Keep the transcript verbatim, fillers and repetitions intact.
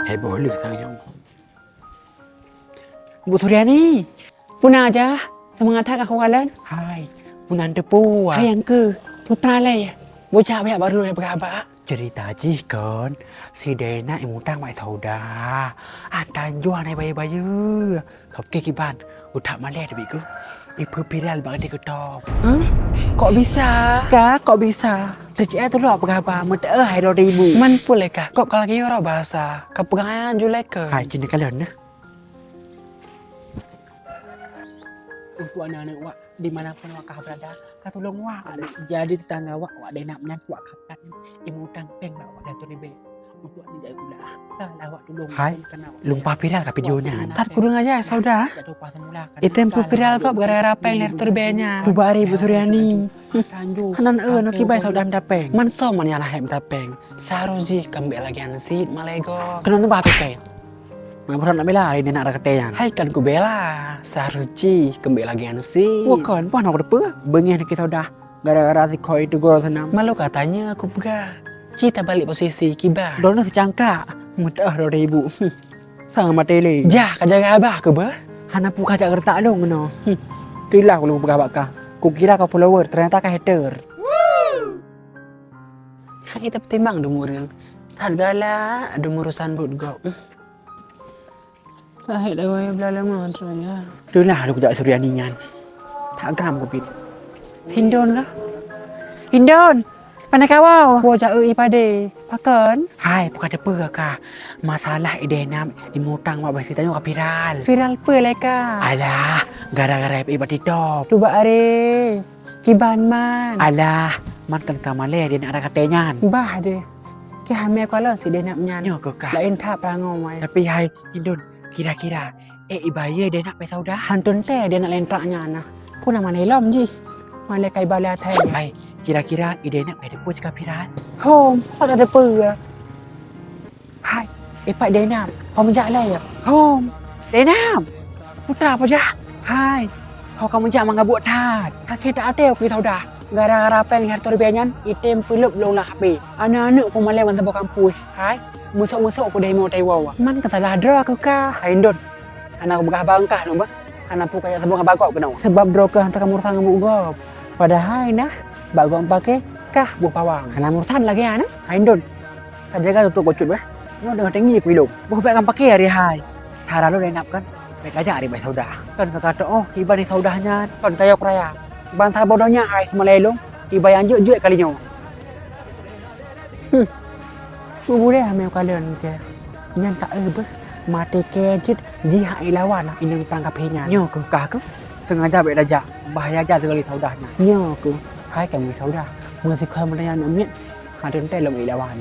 Heboh lé tanyoe. Bu Suryani, peue na aja? Seumangat that ka kukalon? Hai, peue na teupeue? Hai, nyang keuh, peue na lé? Bocah biak baru lé peugah haba. Cerita jih kon, si Dena imutang bak Sauda. Atan jua na bayeue-bayeue. Oke kiban, utak malèe teubiet keuh. Ipeue viral bak di keutop. Hah? Kok bisa? Ka, kok bisa? Teucue tulok peugah haba, meuteuh hai dua ribu. Man peue lé kah, kok ka lagèe uroe basa. Ka peugah nyan ju lé keuh. Hai, cina kalon nah. Untuk aneuk-aneuk wak, di mana pun wak ka berada, ka tulông wak. Jadi tetangga wak, wak Denap nyan wak kaplat imutang péng bak wak lhèe reutôh ribèe. Untuk aneuk jai gula, ka lah wak tulông. Hai, lumpa viral ka video nyan. That kudeung aja, Sauda. Item peue viral kok gara-gara péng lhèe reutôh ribèe nyan. Tuba ari Bu Suryani. Hana eu no kiban Sauda mita péng. Man soe man nyang lahé mita péng. Seharus jih keumbèk lagèe nyan cit malèe gob. Keunoe tuba péng. Mak Burhan nak bela hari ni nak raketé nyan. Hai kan kubela, seharus jih keumbèk lagèe nyan cit. Wah kan, bah nak depe, beungèh niki Sauda. Gara-gara si Khoi tegur senam. Malu katanya aku peugah. Ci tabalek posisi kiban. Droeneuh seucangkrak. Meuteuh dua ribu. Sang maté lé. Jah, ka jaga abah keuh beuh. Hana peue ka jak geuretak lôn keunoe. Tilah ku lôn peugah bak kah. Kukira ka follower, ternyata ka hater. Hai tapeutimang dum ureueng. That galak dum urusan buet gob. Lahé lagèe blah lama tu ya. Itulah lôn jak Suryani nyan. Tak geram kupiet. Hindon lah. Hindon, pane kawoe? Woe jak eu ié padé. Pakon? Hai, peue ka teupeue kah? Masalah idéh na imutang bak beusi tanyoe ka viral. Viral peue lé kah? Alah, gara-gara ié bak TikTok. Tuba are. Kiban man. Alah, man kan ka malèe idéh na raketé nyan. Bah deh. Keu hamé kalon si Denap nyan. Nyoe keuh kah. Laén that peurangom ai. Tapi hai, Hindon, kira-kira, eh, ibayeue Denap bak Sauda? Hantom teuh Denap lintrak nyan nah. Peue na malèe lom jih. Malèe kai bala thai. Hai, kira-kira idéh Denap ka teupeue cit ka viral? Hom, peue ka teupeue? Hai, eh, pat Denap, hom jak lé ya. Hom, Denap. Putra apa jak? Hai, ho kamu jak mangga buet that. Kakek tak ada aku Sauda. Gara-gara péng lhèe reutôh ribèe nyan, item peuleup lôn lah H P. Aneuk-aneuk ku malèe ban saboh kampus. Hai, meusok-meusok ku deh imo taiwoe. Man ka salah droe keuh kah? Hai Hindon. Hana kupeugah bak kah nyoe bah. Hana peue kajak sambông haba gob keunoe. Sabab droe keuh hantom kamoe rasa ngon buet gob. Padahai nah, bak gob paké kah boh pawang. Hana urusan lagèe nyan nah. Hai Hindon. Ka jaga tutuek bacut bah. Nyoe deungon tinggi ku ilông. Boh bèk kamoe paké ari hai. Sara lôn inap kan. Bèk kajak ari bak Sauda. Kan ka katoe kiban Sauda nyan. Kon kayok raya. Ban saboh donya hai seumalèe lôn. Kiban nyang jeuet-jeuet kali nyoe. Hmm. Meubulèe hamé kalon keu. Nyan ka eu beuh. Maté keu jeuet jih hai lawan inong prang kaphé nyan. Nyoe keuh kah keuh. Sengaja bèk tajak. Bahaya jak teugali Sauda nyan. Nyoe keuh. Hai kamoe Sauda. Meusikoi meunanya aneuk miet. Hantom teuh lom hai lawan.